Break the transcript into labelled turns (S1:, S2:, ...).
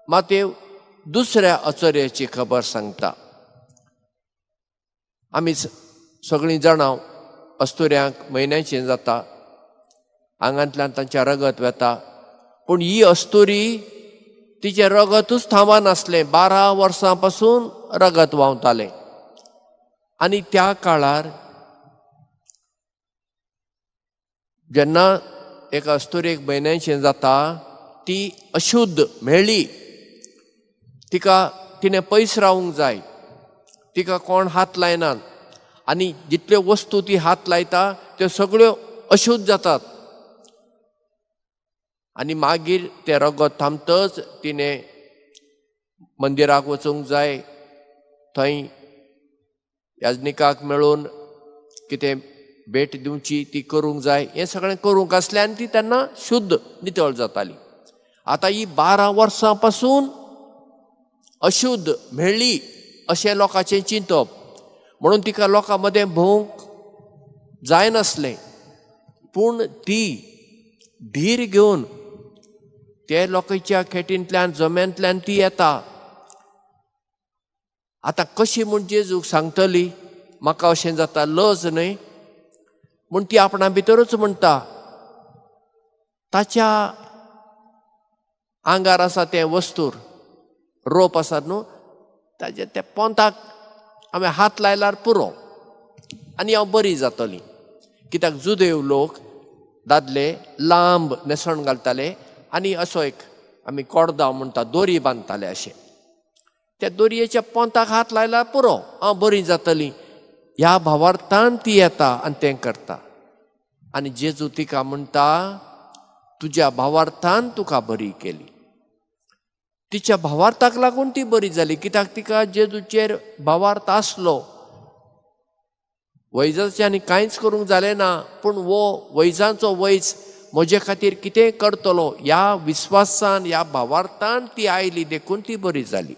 S1: मातेव दुसऱ्या अचर्याची खबर सांगता. आमी सगळीं जाणां अस्तुऱ्यांक म्हयन्याचें जाता, आंगांतल्यान तांचें रगत वेता, पूण ही अस्तुरी तिचें रगतूच थांबनासलें. 12 वर्सां पासून रगत व्हांवतालें. आनी त्या काळार जेन्ना एका अस्तुरेक म्हयन्याचें जाता ती अशुद्ध मेळ्ळी, तिका तिणें पयस रावूंक जाय, तिका कोण हात लायनात आनी जितल्यो वस्तू ती हात लायता त्यो सगळ्यो अशुद्ध जातात. आनी मागीर तें रगत थांबतच तिणें मंदिराक वचूंक जाय, थंय याजनिकाक मेळून कितें भेट दिवची ती करूंक जाय. हें सगळें करूंक आसलें आनी ती तेन्ना शुद्ध नितळ जाताली. आतां ही 12 वर्सां पासून अशुद्ध मेळ्ळी अशें लोकांचें चिंतप, म्हणून तिका लोकां मदें भोवंक जायनासलें. पूण ती धीर घेवन ते लोकांच्या खेटींतल्यान जम्यांतल्यान ती येता. आतां कशी म्हूण जेजूक सांगतली म्हाका अशें जाता, लज न्हय म्हूण ती आपणा भितरूच म्हणटा, ताच्या आंगार आसा तें वस्तूर रोप आसा न्हू, ताजे त्या पोंताक हांवें हात लायल्यार पुरो आनी हांव बरी जातली. कित्याक जुदेव लोक दादले लांब न्हेसण घालताले आनी असो एक आमी कोडदांव म्हणटा दोरी बांदताले अशें, त्या दोरयेच्या पोंताक हात लायल्यार पुरो हांव बरी जातली ह्या भावार्थान ती येता आनी तें करता. आनी जेजू तिका म्हणटा तुज्या भावार्थान तुका बरी केली. तिच्या भावार्थाक लागून ती बरी जाली, कित्याक तिका जेजूचेर भावार्थ आसलो. वैजाचें आनी कांयच करूंक जालें ना, पूण वो वैजांचो वैज म्हजे खातीर कितें करतलो ह्या विस्वासान ह्या भावार्थान ती आयली, देखून ती बरी जाली.